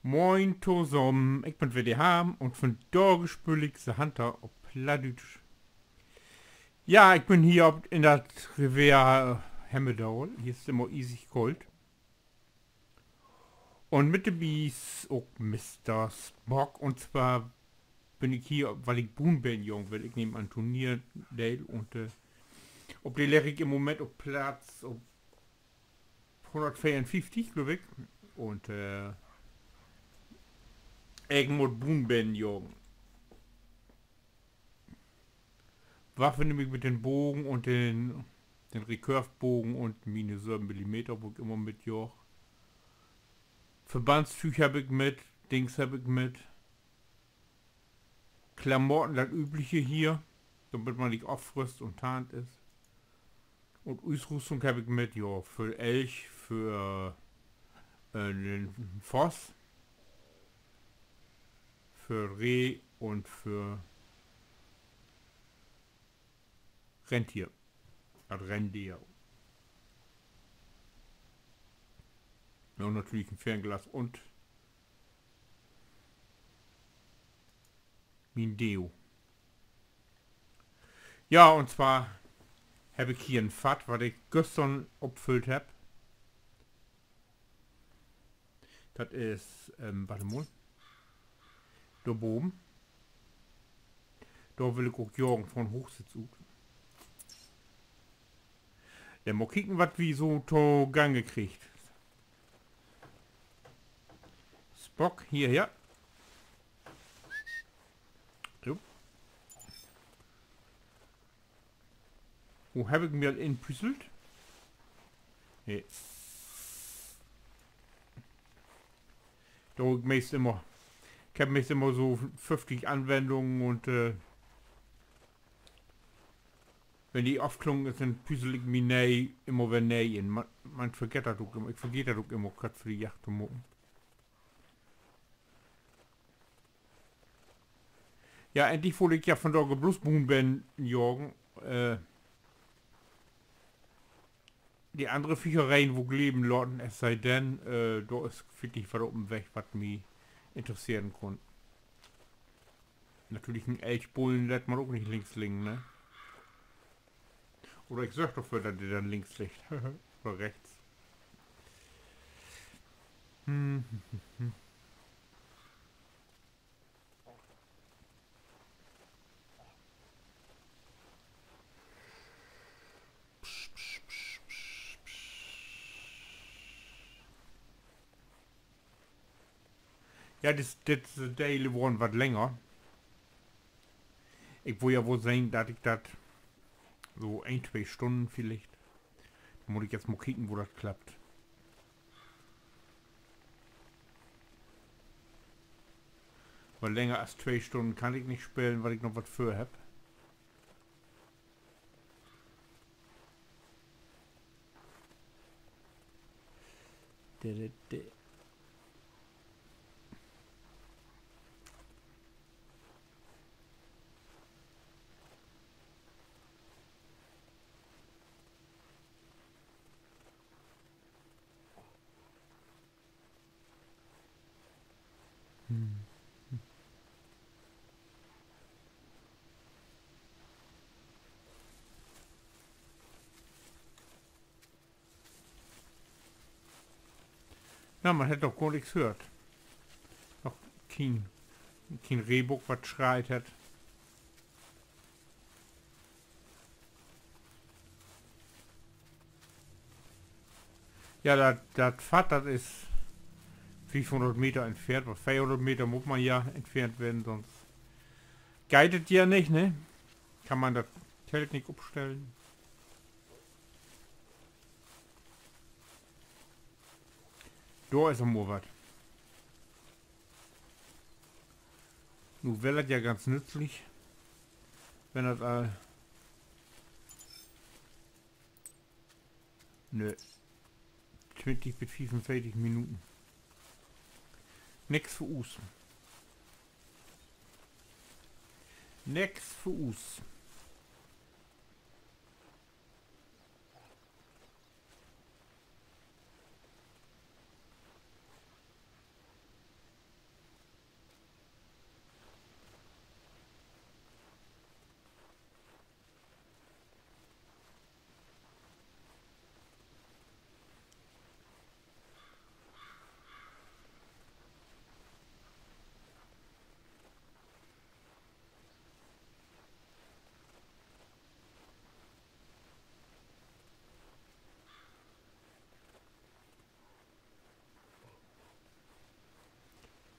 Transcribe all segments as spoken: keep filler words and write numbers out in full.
Moin tosamen, ik bün weer de Harm un vundaag speel ik The Hunter op Plattdüütsch. Ja, ik bün hier op, in dat Revier Hemmedaal. Hier is 't immer iesig koolt. Un mit dorbi is ok Mister Spock. Un zwar bün ik hier, wiel ik Bruunbären jagen will. Ik nehm an Turnier deel un, äh, op de ligg ik in'n Moment op Platz op hunnertveerunfieftig, glööv ik. Un, äh, ik mutt Bruunbären jagen. Waffe nehm ik mit den Bogen un den, den Recurve-Bogen un miene söven Millimeter, wo ik immer mit jaag. Verbandstüüg heff ik mit, Dings heff ik mit. Klamotten, dat Übliche hier, dormit man nich opfrüsst un tarnt is. Un Utrüstung heff ik mit, ja, för Elch, för, äh, den Voss, för Reh un för Rentier. Dat Rendeer. Ja, un natürlich en Fernglas un mien Deo. Ja, un zwar heff ik hier en Fatt, wat ik güstern opfüllt heff. Dat is, ähm, wacht mal. Dor baven. Dor will ik ok jagen von Hoochsitz ut. Denn mal kieken, wat wi so to Gange kriegt. Spock, hierher. Jo. Wo heff ik mi al inpüsselt? Nee. Do ik meest immer, ik heff meest immer so föfftig Anwendungen un, äh, wenn de afklungen is, denn püssel ik mi nee, immer weer nee in. Man, man vergeet dat ok immer. Ik vergeet dat ok immer, kort vör de Jagd to maken. Ja, egentlich wull ik ja vundaag blots Bruunbären jagen. Äh, de annere Viechereen wull ik leven laten, es sei denn, äh, dor is villicht wat op 'n Weg, wat mi interesseren kunn. Natürlich, en Elchbullen lett man ok nich links liggen, ne? Oder ik sörg dorför, dat de denn links liggt. Oder rechts. Ja, dit, dit, äh, Deel worrn wat länger. Ik wull ja woll sehn, dat ik dat so een, twee Stunnen villicht. Denn mutt ik jetzt mal kieken, wo dat klappt. Wiel länger as twee Stunnen kann ik nich spelen, wiel ik noch wat vör hebb. Na, man hett doch gor nix höört. Noch kien, kien Rehbuck, wat schreit hett. Ja, dat, dat Fatt, dat is fiefhunnert Meter entfernt, wiel veerhunnert Meter mutt man ja entfernt ween, sünst geiht dat ja nich, ne? Kann man dat Telt nich opstellen. Dor is noch mal wat. Nu weer dat ja ganz nützlich, wenn dat all, nö, twintig bit fiefunveertig Minuten. Nix för us. Nix för us.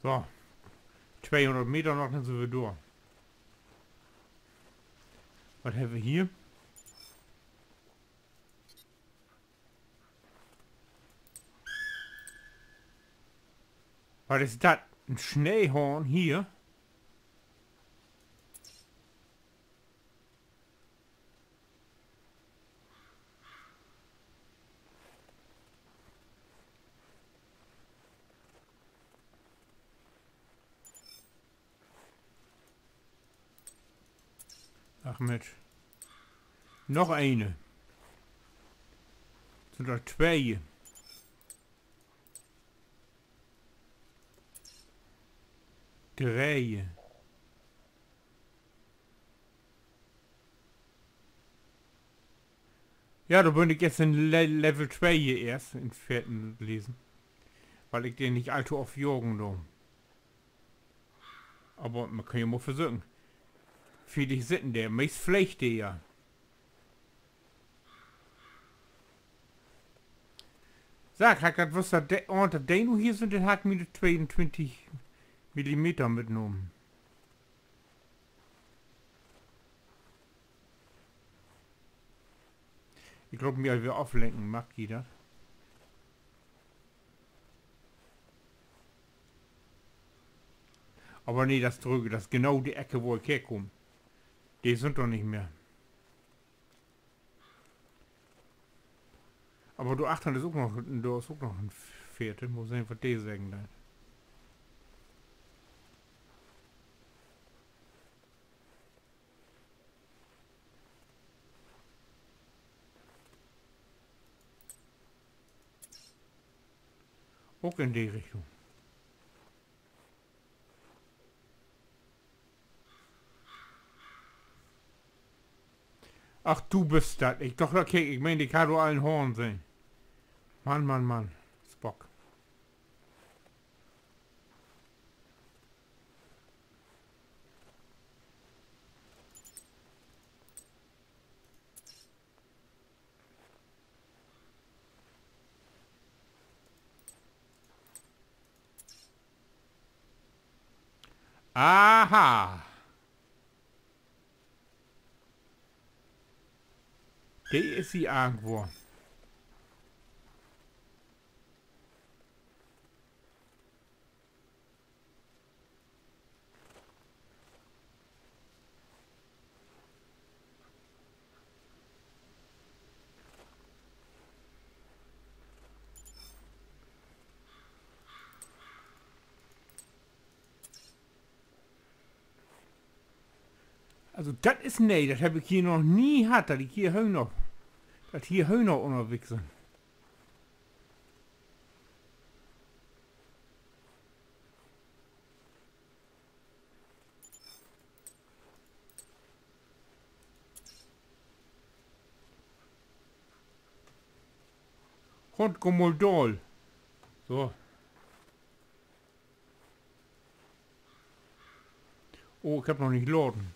So. Tweehunnert Meter noch, denn sünd wi dor. Wat hebbt wi hier? Wat is dat? En Sneehoorn hier? Ach Mensch. Noch ene. Sünd dor twee. Dree. Ja, dor bün ik jetzt in Le-, Level twee hier eerst in veerten lesen. Wiel ik de nich all to oft jagen do. Aver man kann ja mal versöken. Villicht sitt de, meist fleegt de ja. Segg, harr ik dat wüsst, dat de, un dat de nu hier sünd, denn harr ik miene tweeuntwintig Millimeter mitnahmen. Ik glööv, mi al weer aflenken, markt ji dat? Aver nee, dat is trüch, dat is genau de Eck, wo ik herkaam. De sünd dor nich mehr. Aver dor achtern is ok noch, dor is ok noch en veerte. Mal sehn, wat de seggen deit. Ok in de Richtung. Ach, du büst dat. Ik doch, okay, ik meen, ik harr dor al en Hoorn sehn. Mann, Mann, Mann. Spock. Aha. De is he irgendwo. Also, dat is nee, dat heff ik hier noch nie hatt, dat ik hier Höhner, dat hier Höhner ünnerwegens sünd. Kumm, kumm mal daal. So. Oh, ik heff noch nich laden.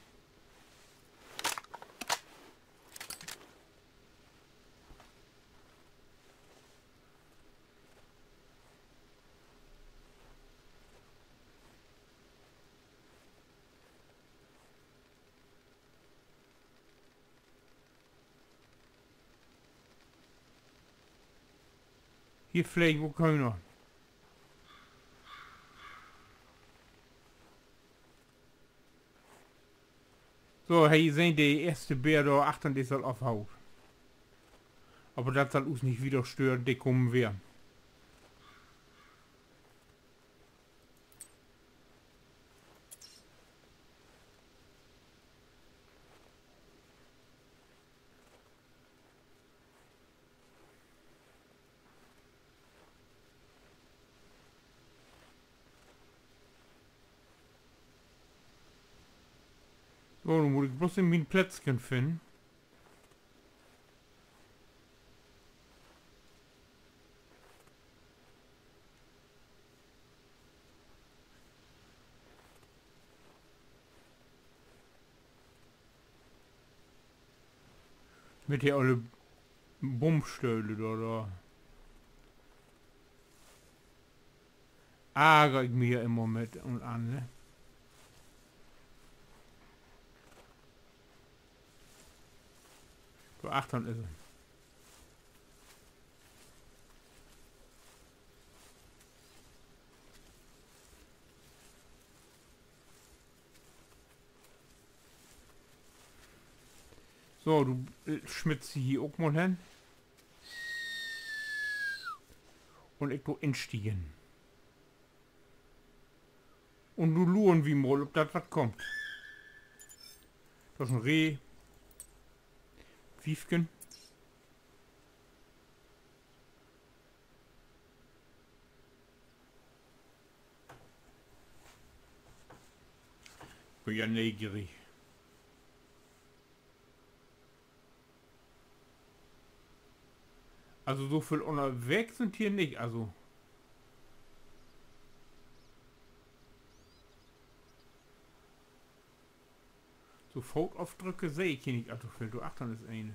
Hier flegen ok Höhner. So, he, ji sehn, de eerste Beer dor achtern, de is al afhaut. Aver dat sall us nich wieder stören, de kamen weer. So, nu mutt ik bloots mien Plätzken finnen. Mit de olle Bummstöhl dor, dor. Arger ik mi hier immer mit un an, ne? Dor achtern is he. So, du, äh, smittst di hier ok mal hen. Un ik do instiegen. Un nu luren wi mal, of dat wat kummt. Dat is en Reh. Wiefken. Bün ja neegierig. Also so veel ünnerwegs sünd hier nich, also. So Footafdrücke seh ik hier nich alltoveel. Dor achtern is een.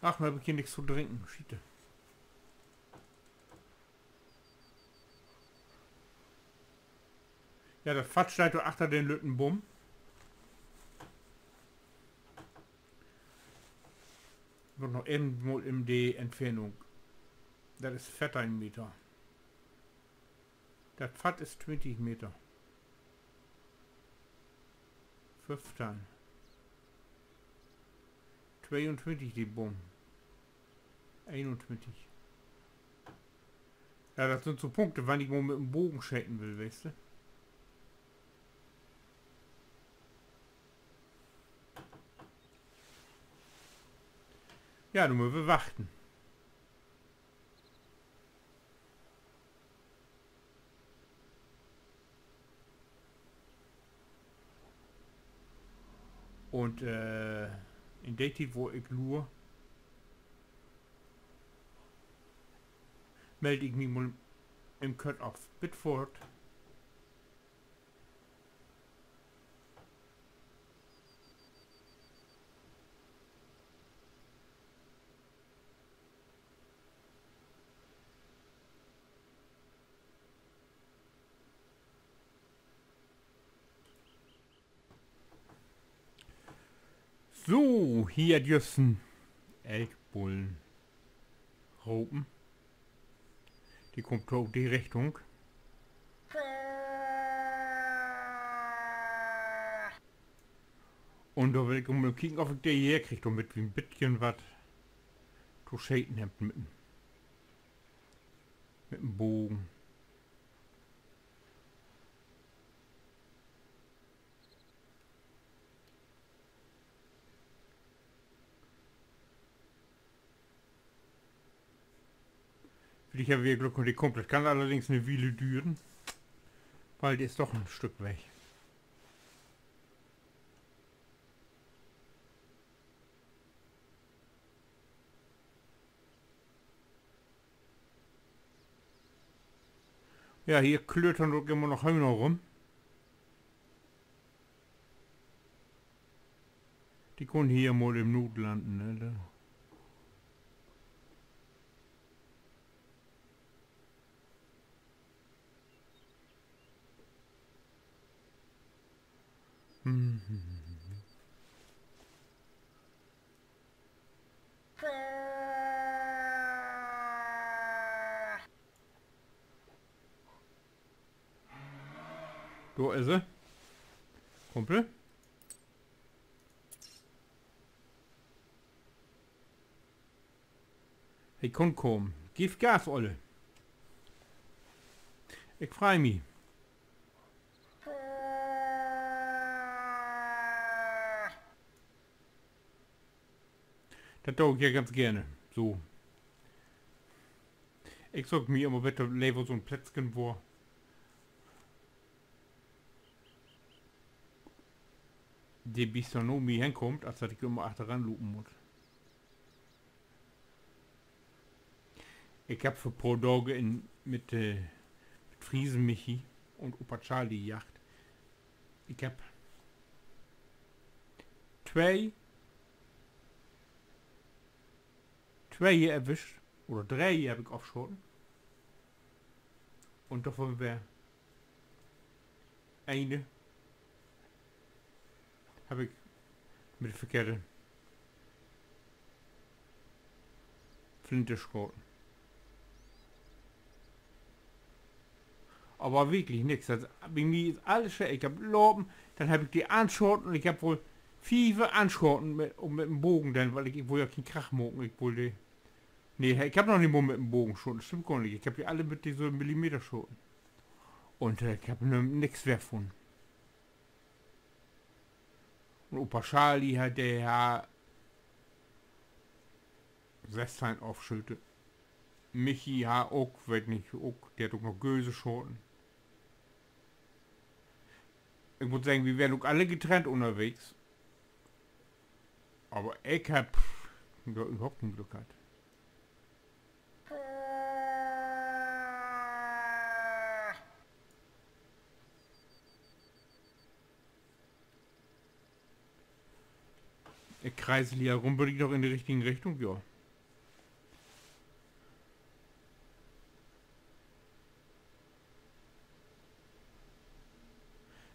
Ach, nu heff ik hier nix to drinken. Schiete. Ja, dat Fatt steiht dor achter den lütten Boom. Mutt noch even mal in de Entfernung. Dat is veerteihn Meter. Dat Fatt is twintig Meter. Föffteihn. Tweeuntwintig de Boom. Eenuntwintig. Ja, dat sünd so Punkte, wann ik mal mit en Bogen scheten will, weetst du? Ja, nu mööt wi wachten. Un, äh, in de Tiet, wo ik luur, meld ik mi mal in Kört af. Bit foort. So, hier düssen Elkbullen ropen. De kummt dor ut de Richtung. Un dor will ik mal kieken, of ik de hier krieg, dormit wi en bitken wat to scheten hebbt mit, mit en Bogen. Villicht hebbt wi Glück un de kummt. Dat kann allerdings en Wiel düren, wiel de is doch en Stück weg. Ja, hier klötern ok immer noch Höhner rum. De kunnen hier mal in Noot landen, ne? Dor is he. Kumpel. He kunn kamen. Giff Gas, Olle. Ik frei mi. Dat do ik ja ganz geern. So. Ik söök mi immer beter lever so'n Plätzken, wo de Biester na mi henkummt, as dat ik immer achteran lopen mutt. Ik hebb vör poor Daag in, mit, äh, mit Friesen Michi un Opa Charlie jaagt. Ik hebb twee, twee hier erwischt. Oder dree hier heff ik ofschaten. Un dorvon weer ene heff ik mit de verkehrte Flinte schaten. Aver wirklich nix. Dat, bi mi is allens scheef. Ik heff lopen, denn heff ik de anschaten un ik heff woll fief anschaten mit, mit en Bogen, denn, wiel ik, ik wull ja keen Krach maken. Ik wull de, nee, ik heff noch nich mal mit en Bogen schaten. Dat stimmt gor nich. Ik heff de alle mit de so Millimeter schaten. Un, äh, ik heff nu nix weer funnen. Un Opa Charlie hett, de harr sessteihn Ofschööt. Michi harr ok, weet nich, ok, de hett ok noch Göse schaten. Ik mutt seggen, wi weren ok alle getrennt ünnerwegens. Aver ik heff, ja, överhaupt keen Glück hatt. Ik kreisel hier rum, bün ik noch in de richtige Richtung? Ja.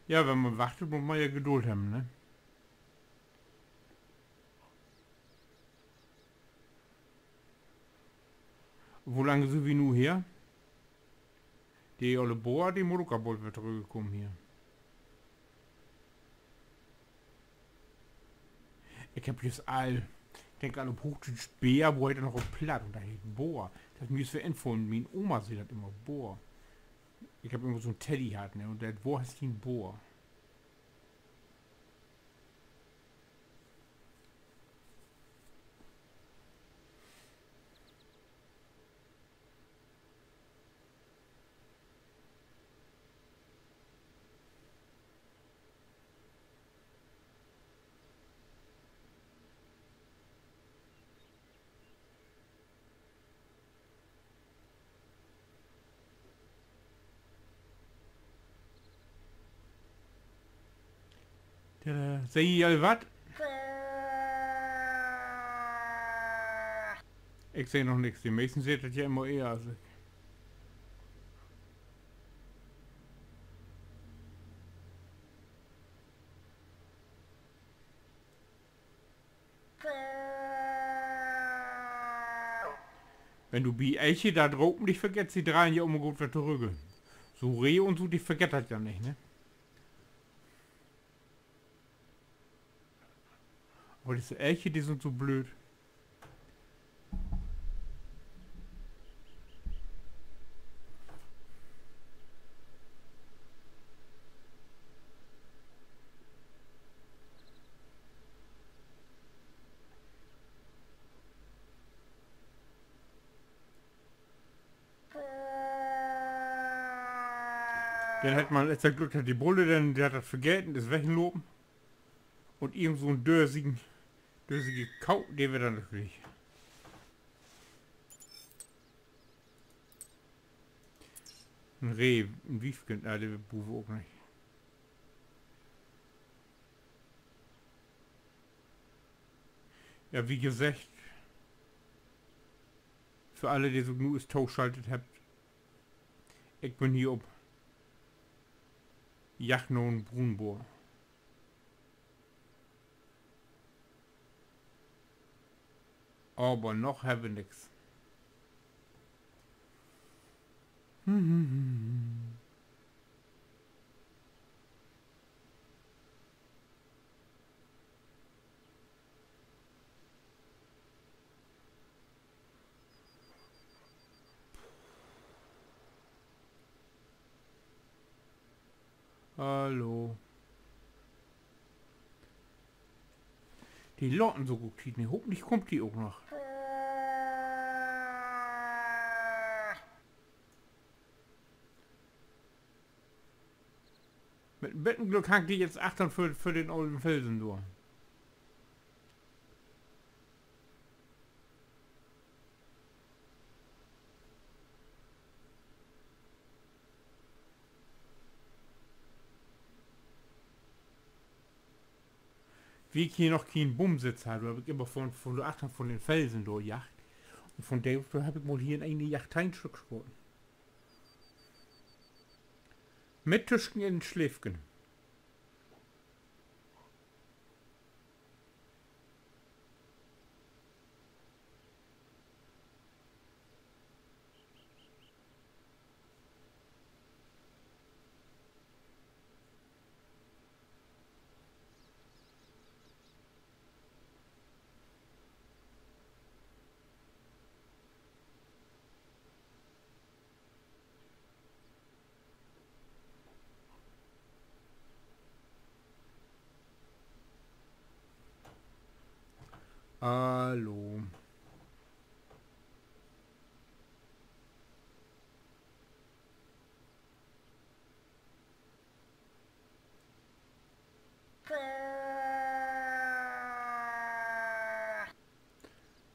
Ja, wenn man wachtet, mutt man ja Geduld hebben, ne? Wo lang sünd wi nu hier? De olle Boor, de mutt ok al bold weer torüggkamen hier. Ik heff jüst al, ik denk al op Hoochdüütsch Bär, wo heet dat noch op Platt? Un dat heet Boor. Dat is mi jüst weer infullen, mien Oma sä dat immer, Boor. Ik heff immer so'n Teddy hatt, ne? Un dat, wo hest du en Boor? Tada. Seht ji al wat? Ik seh noch nix. De meisten seht dat ja immer ehr as ik. Wenn du bi Elche dat Ropen nich vergettst, de dreihen ja immer goot weer torügge. So Reh un so, de vergeet dat ja nich, ne? Aver disse Elche, de sünd so blööd. Denn hett man letzter Glück, dat de Bulle, denn, de hett dat vergeten, is weglopen. Un irgend so'n dösigen, dösige Koh, de weer denn natürlich. En Reh, en Wiefken, ah, de bruukt wi ok nich. Ja, wie geseggt, för alle, de sik nu eerst toschaltet hebbt, ik bün hier op Jagd na en Bruunboor. Aver noch hebbt wi nix. Hallo. De laten sik ok Tiet, ne? Hopentlich kummt de ok noch. Mit en beten Glück hangt de jetzt achtern för, för den ollen Felsen dor. Wiel ik hier noch keen Boomsitz harr, dor heff ik immer von, von dor achtern von den Felsen dor jagt. Von de, dor heff ik mal hier in ene Jagd teihn Stück schoten. Mit tüschen in Sleefken. Hallo.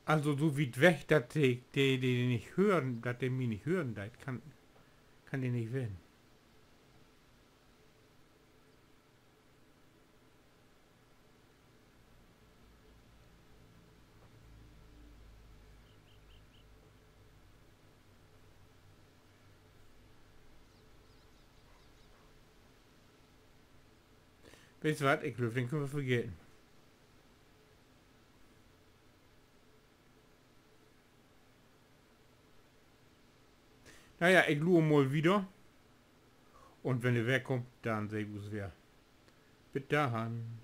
Also so wiet weg, dat de, de, de nich hören, dat de mi nich hören deit, kann, kann de nich wesen. Weetst du wat? Ik glööv, den köönt wi vergeten. Na ja, ik luur mal wieder. Un wenn he weer kummt, denn seht wi us weer. Bit dorhen.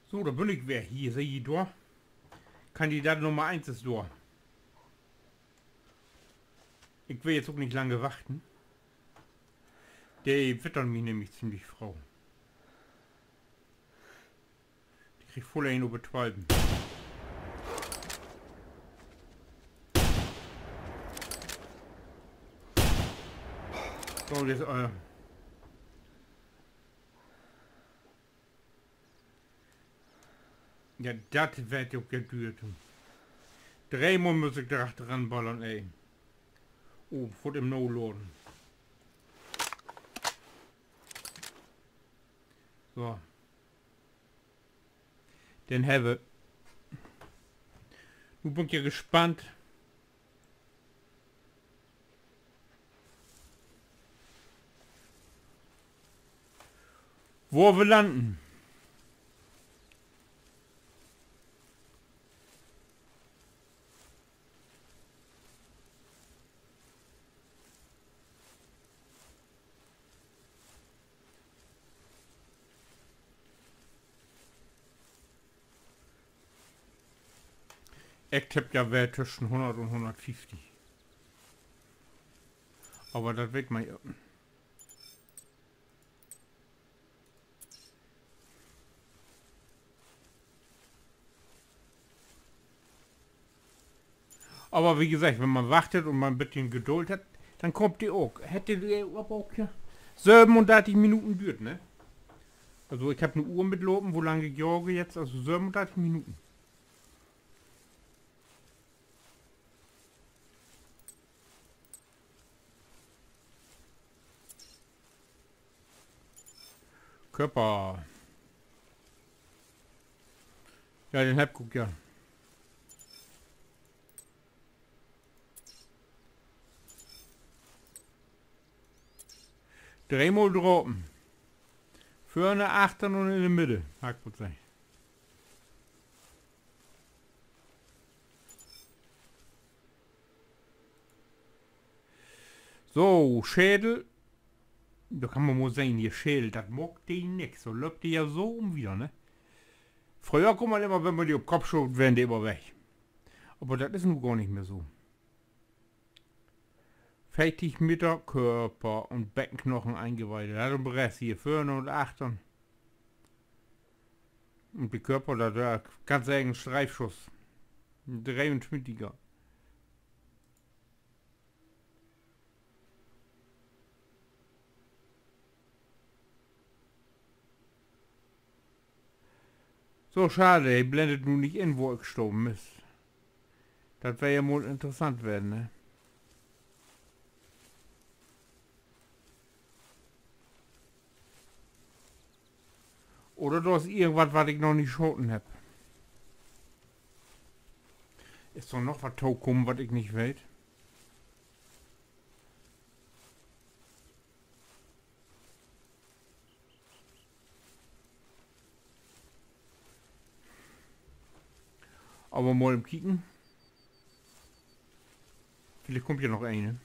So, dor bün ik weer. Hier, seht ji dor. Kandidat Nummer eins is dor. Ik will jetzt ok nich lange wachten. De wittert mi nämlich ziemlich fröh. De kriggt vull een op de Twalven. So, jetzt, äh, ja, dat warrt ok ja düer. Dreemal müss ik dor achteran ballern, ey. Oh, foort em naladen. So. Den hebbt wi. Nu bün ik ja gespannt, wo wi landen. Ik tipp ja weer tüschen hunnert un hunnertfieftig. Aver dat weet man ja. Aver wie geseggt, wenn man wachtet un man en beten Geduld hett, denn kummt de ok. Hett de aver ok, ja, sövenundartig Minuten düürt, ne? Also, ik heff 'ne Uhr mitlopen, wo lang ik jage jetzt, also sövenundartig Minuten. Körper. Ja, den heff ik ok, ja. Dreemal drapen. Vörn, achtern un in de Middel, harr ik mal seggt. So, Schädel. Dor kann man mal sehn, hier Schädel, dat maakt de nix. So löppt de ja so üm wieder, ne? Fröher kunn man immer, wenn man de op Kopp schoot, weren de immer weg. Aver dat is nu gor nich mehr so. Veertig Meter Körper un Beckenknochen, Eingeweide. Dat un de Rest hier, vörn un achtern. Un de Körper, dat weer, kannst seggen, Streifschuss. En Dreeuntwintiger. So, schade, he blendt nu nich in, wo ik stahn, Mist. Dat weer ja mal interessant ween, ne? Oder dor is irgendwat, wat ik noch nich schaten hebb. Is dor noch wat tokamen, wat ik nich weet? Aver mal even kieken. Villicht kummt ja noch een.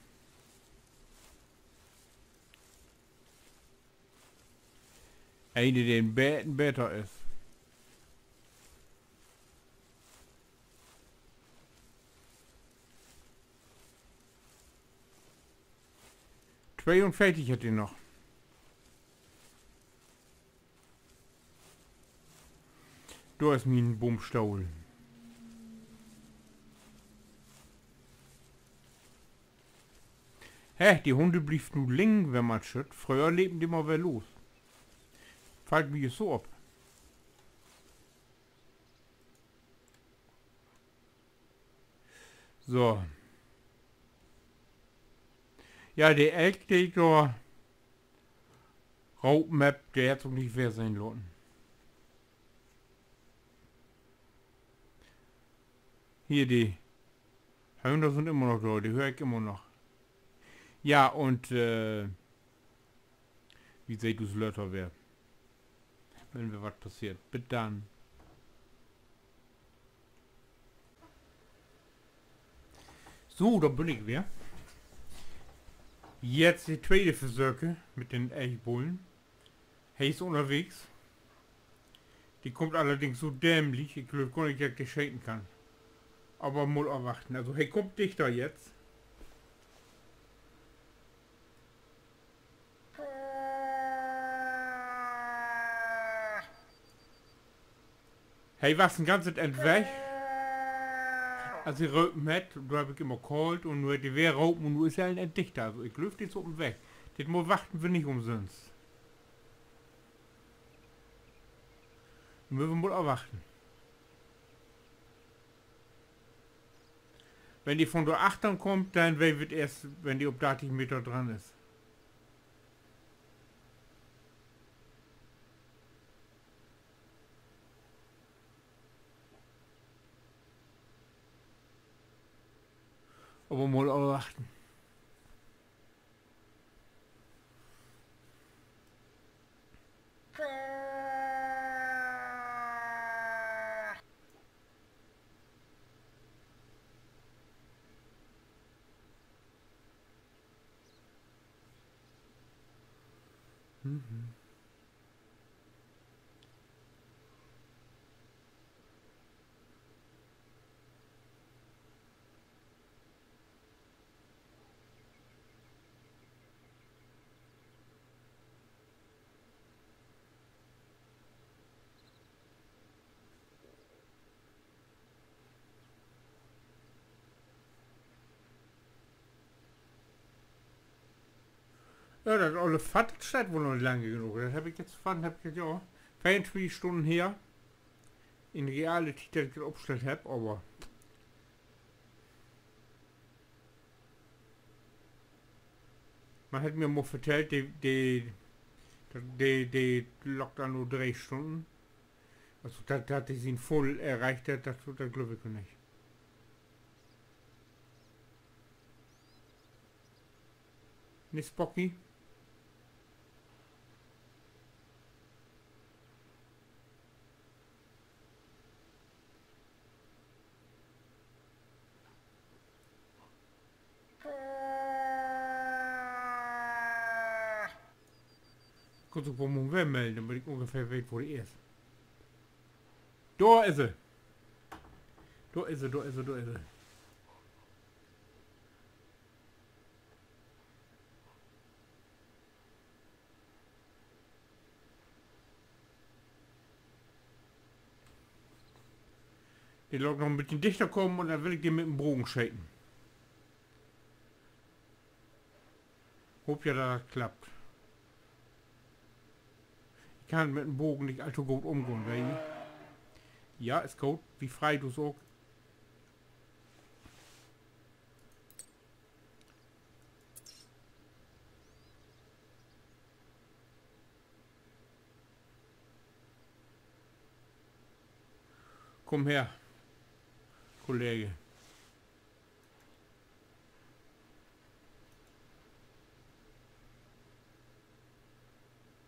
Een, de en beten beter is. Tweeunveertig hett de noch. Dor is mien Bummstohl. Hä, de Hunde blievt nu liggen, wenn man schütt. Fröher lepen de mal weer los. Fallt mi so op. So. Ja, de Elk, de ik dor ropen hebb, de hett sik ok nich weer sehn laten. Hier, de Höhner sünd immer noch dor, de höör ik immer noch. Ja, un, äh, wi seht us later weer, wenn weer wat passeert. Bit dann. So, dor bün ik weer. Jetzt de tweede Versöök mit den Elchbullen. He is ünnerwegens. De kummt allerdings so dämlich, ik glööv gor nich, dat ik de scheten kann. Aver mal afwachten. Also, he kummt dichter jetzt. He was en ganzet Enn weg, as he ropen hett, un dor heff ik immer callt un nu hett he weer ropen un nu is he al en Enn dichter. Also, ik glööv, de is op en Weg. Dit Mal wachten wi nich ümsünst. Nu mööt wi mal afwachten. Wenn de von dor achtern kummt, denn weet wi eerst, wenn de op dartig Meter dran is. Aver mal afwachten. Ja, dat olle Fatt, dat steiht woll noch lang genoog. Dat heff ik jetzt, wann heff ik dat, ja, veeruntwintig Stünnen her. In reale Tiet, dat ik dat opstellt hebb, aver man hett mi mal vertellt, de, de, dat, de, de lockt an na dree Stünnen. Also, dat, dat de sien Vull erreicht hett, dat, dat glööv ik nich. Ne, Spocky? Kunn sik woll mal weer mellen, dormit ik ungefähr weet, wo de is. Dor is he. Dor is he, dor is he, dor is he. De laat ik noch en beten dichter kamen un denn will ik de mit en Bogen scheten. Hoop ja, dat dat klappt. Ik kann mit en Bogen nich all to goot ümgahn, weet ji. Ja, is goot. Wi freit us ok. Kumm her, Kollege.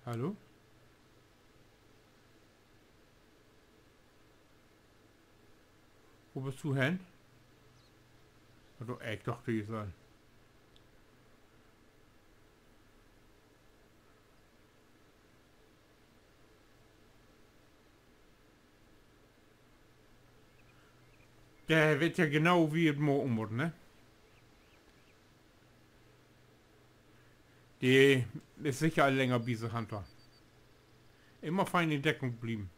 Hallo? Wo büst du hen? Dor, ik doch, de is al. De weet ja genau, wo he maken mutt, ne? De is seker al länger bi sik, Hunter. Immer fein in Deckung blieven.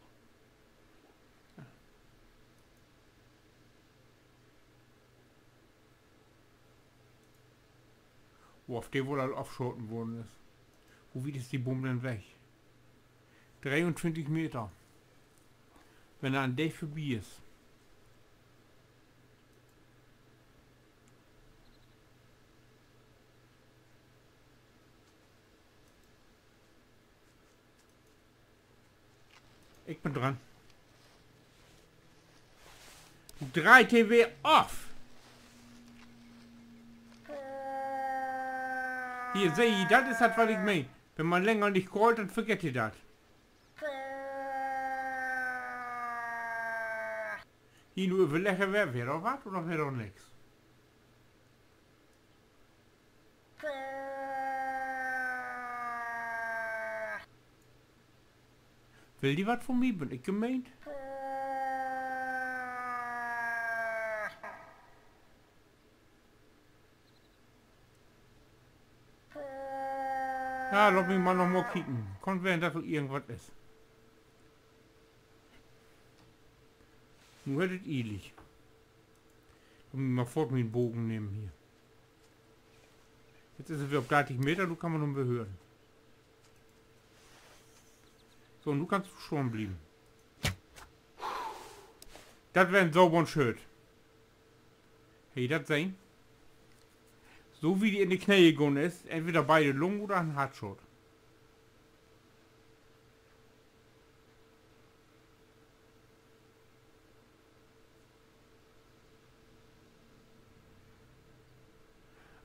Wo, of de woll al afschaten worrn is. Wo wiet is de Boom denn weg? Dreeuntwintig Meter. Wenn he an de vörbi is. Ik bün dran. Dreiht he weer af. Hier, seht ji, dat is dat, wat ik meen. Wenn man länger nich callt, denn vergeet he dat. Hier nu överleggen, weer, weer dor wat oder weer dor nix? Will de wat von mi? Bün ik gemeent? Ja, laat mi mal noch mal kieken. Kunn ween, dat dor irgendwat is. Nu hett dat ielig. Laat mi mal foort mien Bogen nehmen hier. Nu is he weer op dartig Meter, nu kann man hum weer hören. So, nu kannst du stahn blieven. Dat weer en sauberen Schuss. Hebbt ji dat sehn? So wie de in de Knee gahn is, entweder beide Lungen oder en Hartschuss.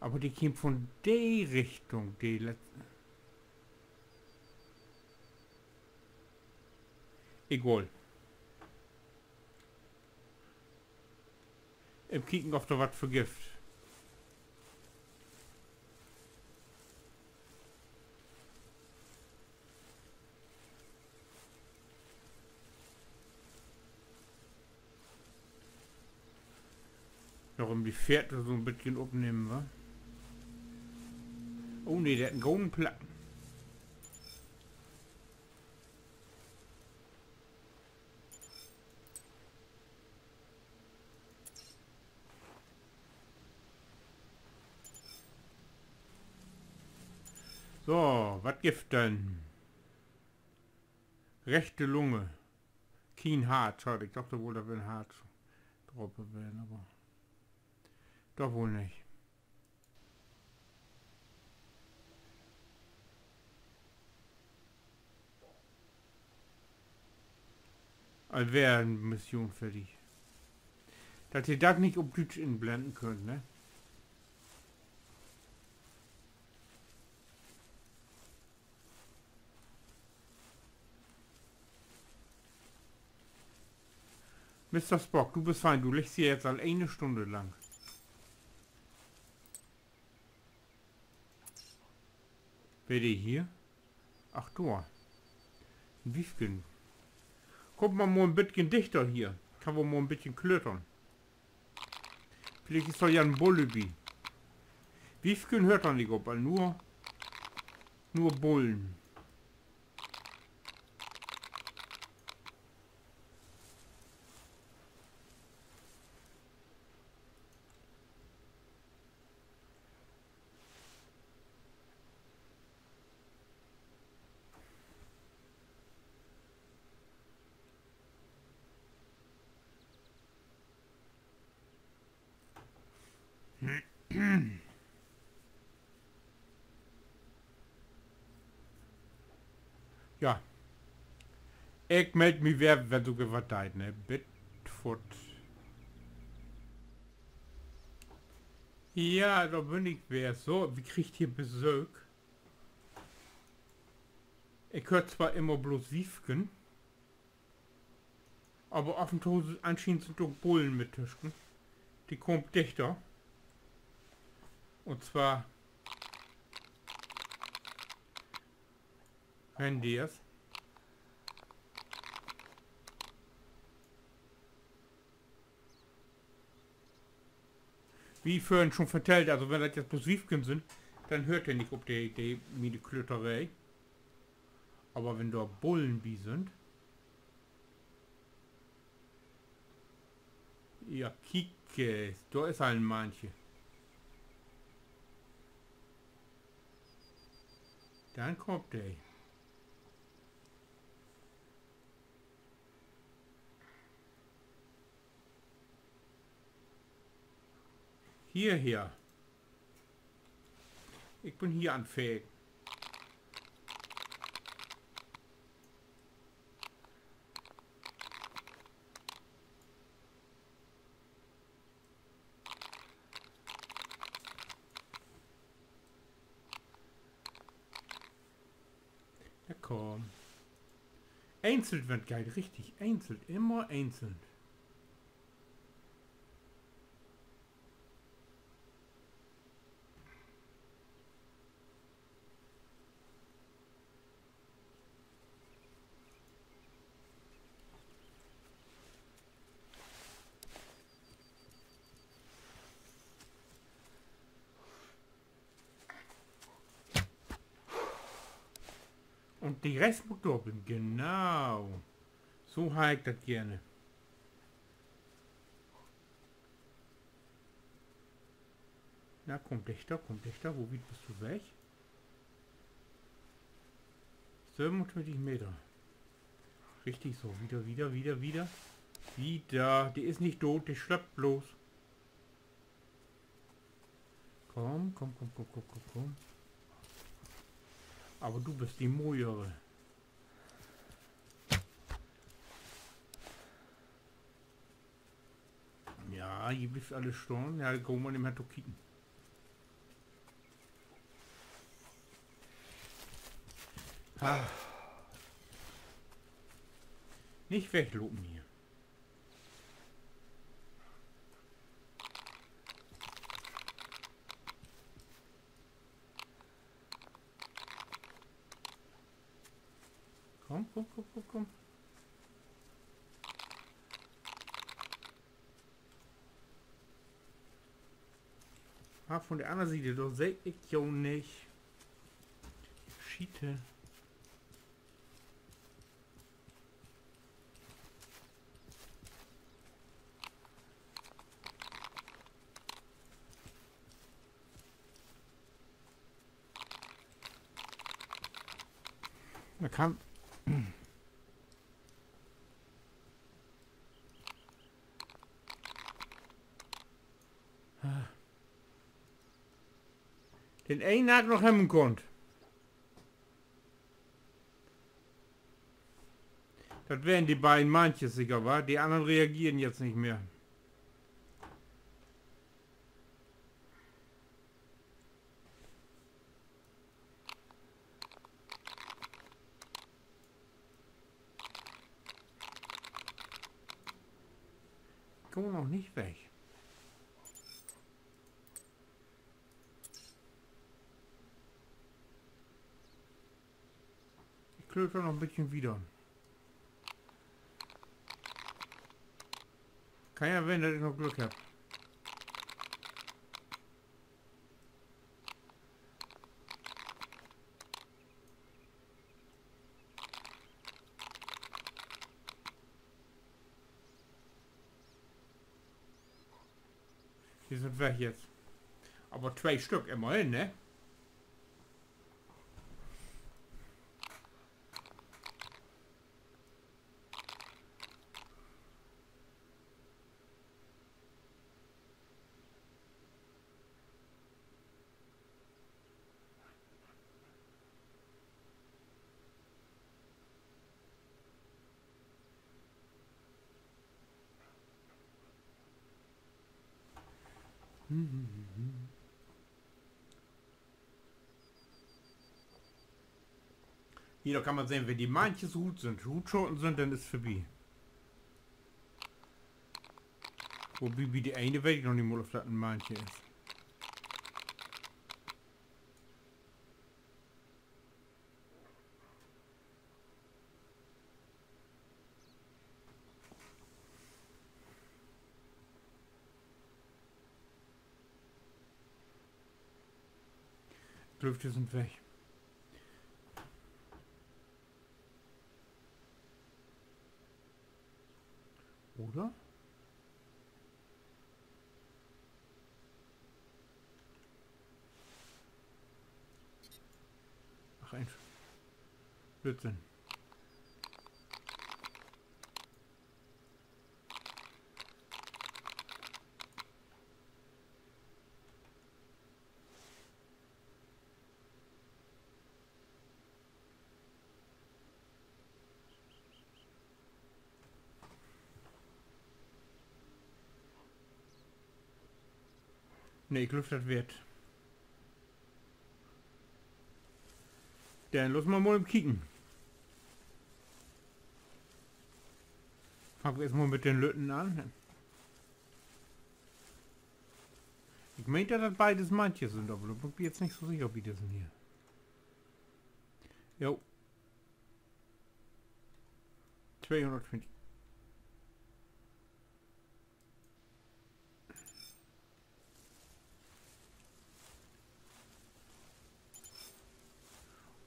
Aver de keem von de Richtung, de let-, egal. Even kieken, of dor wat vergifft. Noch üm de Fährte so 'n beten opnehmen, wa? Oh nee, de hett en goden Platten. So, wat gifft denn? Rechte Lunge. Kien Hart, schaad, ik dach, dor wull dat weer en Hart drop ween, aver doch woll nich. Al weer en Mission för di. Dat ji dat nich op Düütsch inblenden köönt, ne? Mister Spock, du büst fein, du liggst hier jetzt al ene Stunne lang. Weer de hier? Ach, dor. En Wiefken. Kummt man mal en beten dichter hier. Kann man mal en beten klötern. Villicht is dor ja en Bulle bi. Wiefken höört dor nich op, nur, nur Bullen. Ja. Ik meld mi weer, wenn sik wat deit, ne? Bit Foot. Ja, dor bün ik weer. So, wi kriegt hier Besöök. Ik höör zwar immer blots Wiefken, aver af un to, anschienend sünd ok Bullen mit tüsken. De kaamt dichter. Un zwar Rendeers. Wie vörhen schon vertellt, also wenn dat jetzt blots Wiefken sünd, denn höört de nich op de, de, miene Klöteree. Aver wenn dor Bullen bi sünd, ja, kiek, dor is al en Manntje. Denn kummt de. Hierher. Ik bün hier an't Fegen. Ja, kumm. Eenzelt, wenn 't geiht, richtig eenzelt, immer eenzelt. Un de Rest mutt dor blieven, genau. So harr ik dat geerne. Na, kumm dichter, kumm dichter. Wo wiet büst du weg? Sövenuntwintig Meter. Richtig so. Wieder, wieder, wieder, wieder. Wieder. De is nich doot, de slöppt bloots. Kumm, kumm, kumm. Aver du büst de Moiere. Ja, hier blifft allens stahn. Ja, gah man nich mehr to kieken. Ah. Nich weglopen hier. Kumm, kumm, kumm, kumm, kumm. Ah, vun de anner Siet, dor seh ik jo nich. Schiete. Dat kann. Den een harr ik noch hebben kunnt. Dat weren de beiden Manntjes seker, wa? De annern reageren jetzt nich mehr. Ik kumm noch nich weg. Ik klöter noch en beten wieder. Kann ja ween, dat ik noch Glück hebb. De sünd weg jetzt. Aver twee Stück immerhin, ne? Hier, dor kann man sehn, wenn de Maantjes rut sünd, rutschaten sünd, denn is vörbi. Wobi, bi de ene weet ik noch nich mal, of dat en Maantje is. Glööv, de sünd weg. Oder? Ach, en Blödsinn. Nee, ik glööv, dat weer 't. Denn laat ma mal even kieken. Fang wi eerst mal mit den Lütten an. Ik meen, dat dat beides Mantjes sünd, aver dor bün ik mi nu nich so seker bi dissen hier. Jo. Tweehunnerttwintig.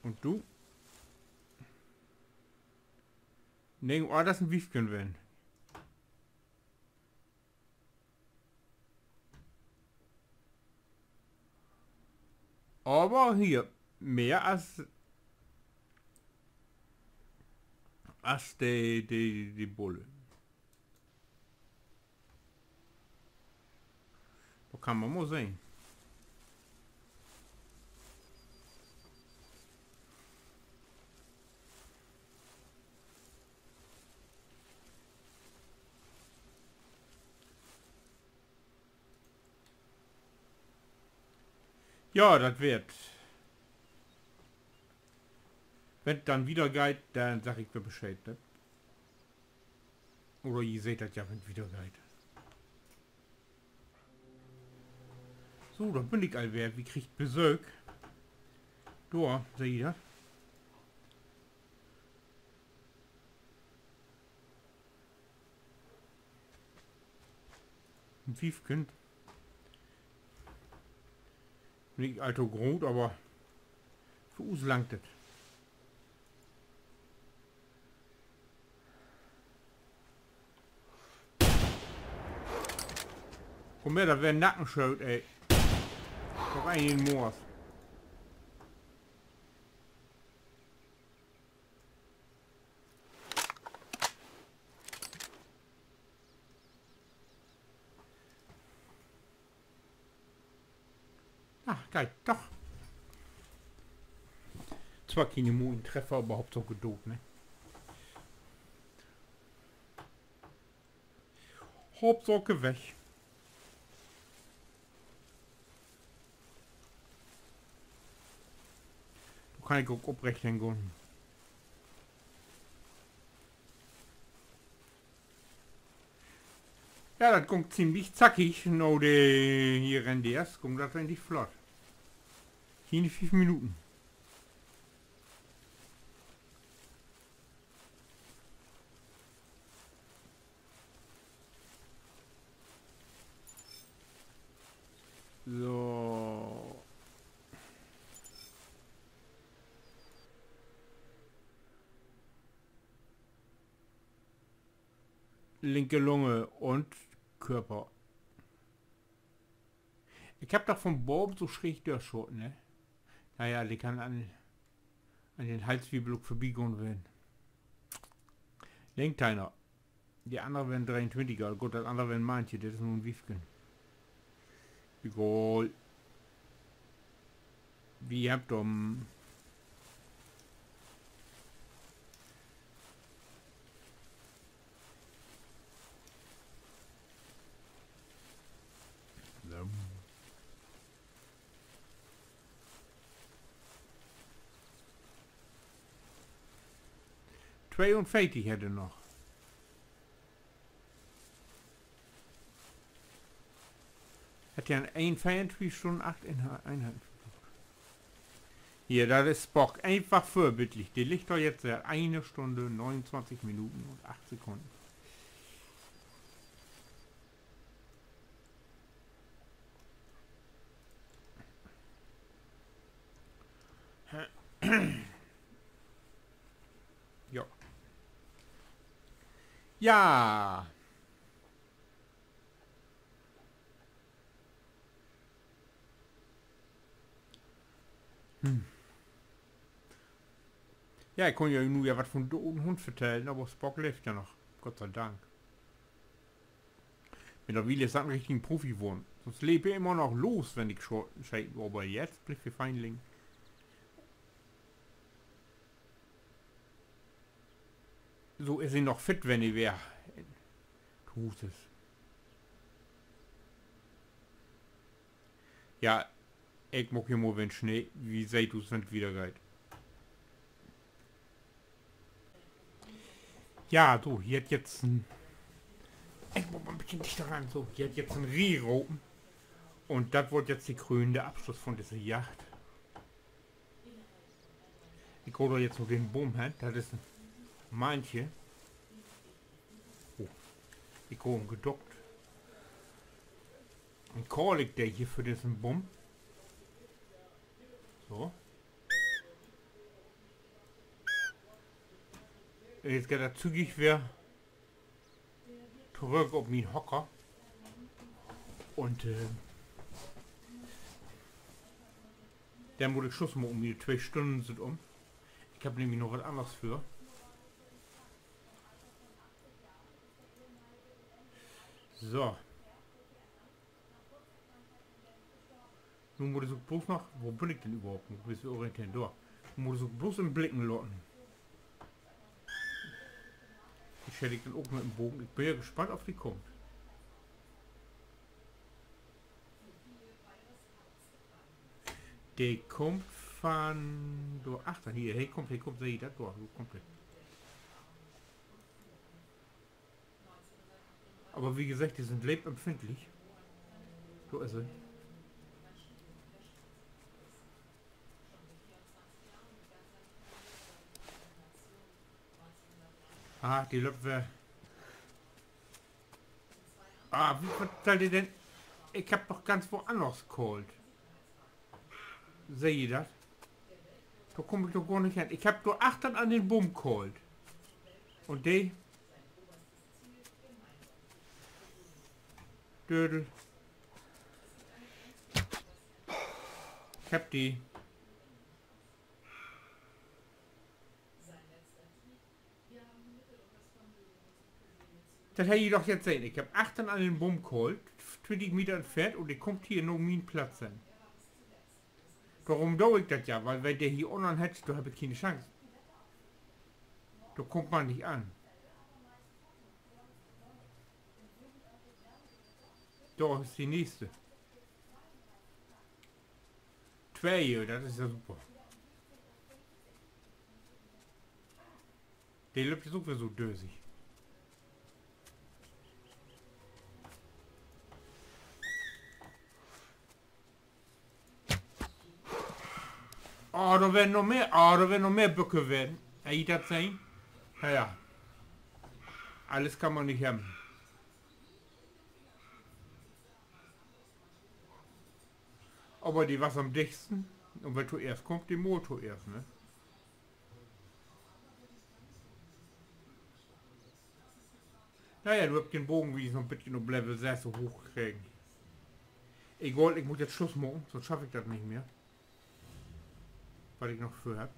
Un du? Nee, ah, dat is en Wiefken ween. Aver hier, mehr as, as de, de, de Bulle. Dor kann man mal sehn. Ja, dat weer 't. Wenn 't denn wieder geiht, denn segg ik weer Bescheed, ne? Oder ji seht dat ja, wenn 't wieder geiht. So, dor bün ik al weer. Wi kriegt Besöök. Dor, seht ji dat? En Wiefken. Nich all to groot, aver för us langt dat. Kumm her, dat weer en Nackenschoot, ey. Noch een in Moors. Ah, geiht doch. Twoor Kinder mit en Treffer, aver Hauptsaak doot, ne? Hauptsaak weg. Dor kann ik ok oprecht hen gahn. Ja, dat gung ziemlich zackig, na de hier Rendeers gung dat egentlich flott. Kien fief Minuten. So. Linke Lunge un Körper. Ik hebb doch von baven so schreeg dörschaten, ne? Na ja, de kann an, an den Halswirbel ok vörbigahn ween. Lengt keiner. De anner weer en dreeuntwintiger. Goot, dat anner weer en Mantje, dat is nu en Wiefken. Egal. Wi hebbt em. So. Tweeunveertig hett he noch. Hett ja in eenunveertig Stünnen acht Einhe-, Einheiten verkauft. Hier, dat is Spock. Eenfach vörbildlich. De liggt dor jetzt siet ene Stünn, negenuntwintig Minuten un acht Sekunnen. Ja. Ja. Hm. Ja, ik kunn ja nu ja wat vun doden Hund vertellen, aver Spock leevt ja noch. Gott sei Dank. Mittlerwiel is dat en richtigen Profi worrn. Sünst leep he immer noch los, wenn ik scho-, scheten, aver jetzt blifft he fein liggen. So is he noch fit, wenn he weer to Huus is. Ja, ik maak hier mal weer Snee, wi seht us, wenn 't wieder geiht. Ja, so, hier hett jetzt en, ik mutt mal en beten dichter ran, so, hier hett jetzt en Reh ropen. Un dat word jetzt de krönende Afsluss vun disse Jagd. Ik gah dor jetzt noch den Boom hen, dat is en Mantje. Oh, ik gah em geduckt. Denn kaal ik de hier för dissen Boom. So. Un jetzt geiht dat zügig weer torüch op mien Hocker. Un, äh, denn mutt ik Sluss maken, miene twee Stünnen sünd üm. Ik heff nämlich noch wat anners vör. So. Nu mutt ik ok blots noch, wo bün ik denn överhaupt? Nu bün ik weer orienteren dor. Nu mutt ik ok blots in Blicken laten. De schedd ik denn ok mit en Bogen. Ik bün ja gespannt, of de kummt. De kummt van dor achtern. Hier, he kummt, he kummt, seh ik dat? Dor, dor kummt he. Aver wie geseggt, de sünd leep empfindlich. Dor is he. Ah, de löppt weer. Ah, wie vertellt de denn? Ik heff doch ganz woanners kaalt. Seht ji dat? Dor kumm ik doch gor nich hen. Ik heff dor achtern an den Boom kaalt. Un de Dödel. Ik heff de. Dat hebbt ji doch jetzt sehn. Ik heff achtern an den Boom kaalt, twintig Meter entfernt, un de kummt hier na mien Platz hen. Dorüm do ik dat ja, wiel wenn de hier ünnern hett, dor heff ik keen Chance. Dor kummt man nich an. Dor is de nächste. Twee, dat is ja super. De löppt nu ok weer so dösig. Oh, dor weern noch mehr, oh, dor weern noch mehr Böcke weern. Hebbt ji dat sehn? Na ja. Allens kann man nich hebben. Aver de was an'n dichtsten. Un wer toeerst kummt, de maalt toeerst, ne? Na ja, nu heff ik den Bogen wenigstens noch en beten op Level sess so hooch kregen. Egal, ik mutt jetzt Sluss maken, sünst schaff ik dat nich mehr. Wat ik noch vör heff.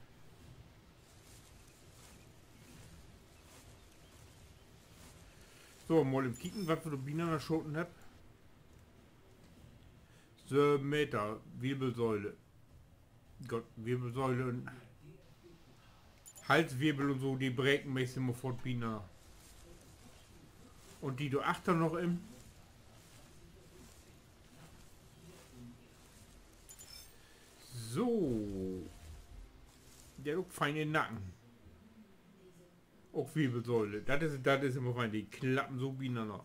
So, mal even kieken, wat wi dor binanner schoten hebbt. Söven Meter, Wirbelsäule. Gott, Wirbelsäule un Halswirbel un so, de breken meist immer foort binanner. Un de dor achter noch in. So. De hett ok fein in'n Nacken. Ok Wirbelsäule. Dat is, dat is immer fein. De klappen so binanner.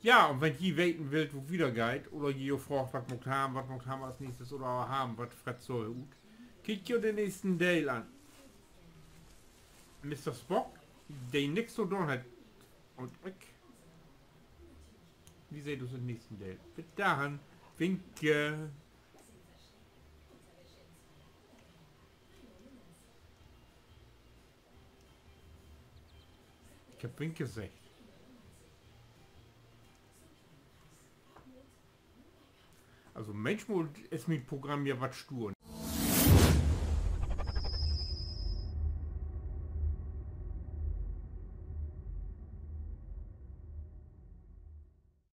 Ja, un wenn ji weten wüllt, wo dat wieder geiht, oder ji jo fraagt, wat maakt Harm, wat maakt Harm as nächstes, oder Harm, wat frisst so ut, kiekt jo den nächsten Deel an. Mister Spock, de nix to doon hett, un ik, wi seht us in'n nächsten Deel. Bit dorhen, winke. Ik heff winke seggt. Also, manchmal is mien Programm ja wat stuur.